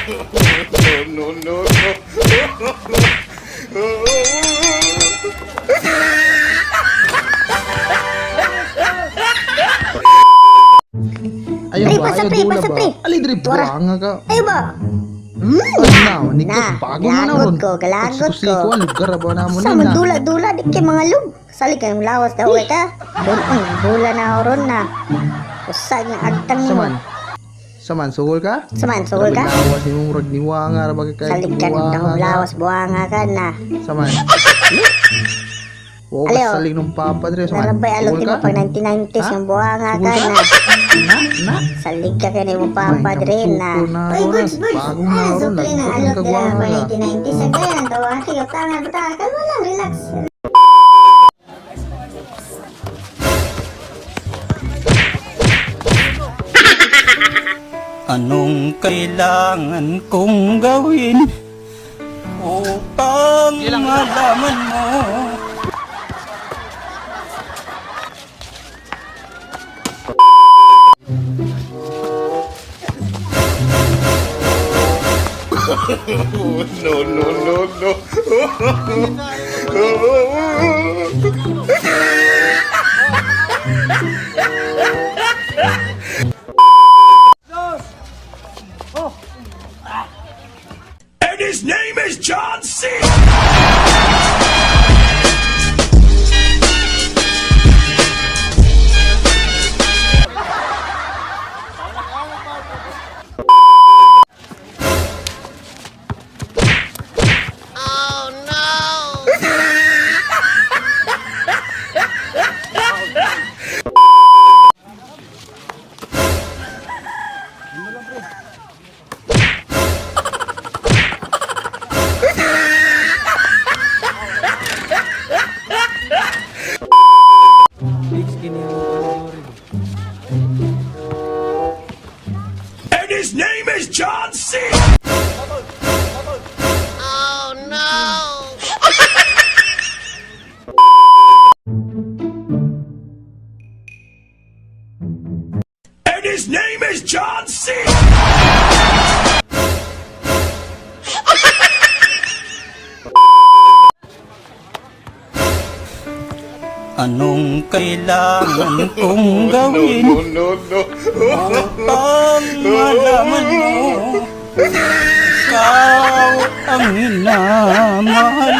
No, no, no. Ayaw Pre, ba? pasa Ayaw pre, dula pasa ba? pre. Ali diri Tuara. buanga ka. Ayo ba? Ay na, nikos Na, bago man na galagot ron. ko, galagot ko. Pagsiko-siko, ang lugar ra ba na mo Sa na. dula-dula di kay mga lub. Sali kayong lawas daw ka. Doon ang dula na ron na. Usa nga agtang mo. Saman. Saman, sugol ka? Saman, sugol ka? Lawas ni mong rag niwanga ra ba kay Salig ka ng dahong lawas buwanga ka na. Saman. Oo, Alio. salig nung papa dre, saman. Narabay alok Sugol mo ka? pag 1990s Ha? yung buwanga Sugol ka ka? na. Na, na. Salig ka kay mo papa dre na. May na Uy, ron. goods, goods. Bago na Ah, ron. sukli na Lagkot ng alok dira kagwanga pag ka. 1990s. Ang kaya, tawa ka, tanga, tanga. Kalma lang, relax. Anong kailangan kong gawin upang malaman mo? No, no, no, no. And his name is John C. And his name is John C. And his name is John C. Anong kailangan kong gawin No, no, no. upang malaman mo? Ikaw ang minamahal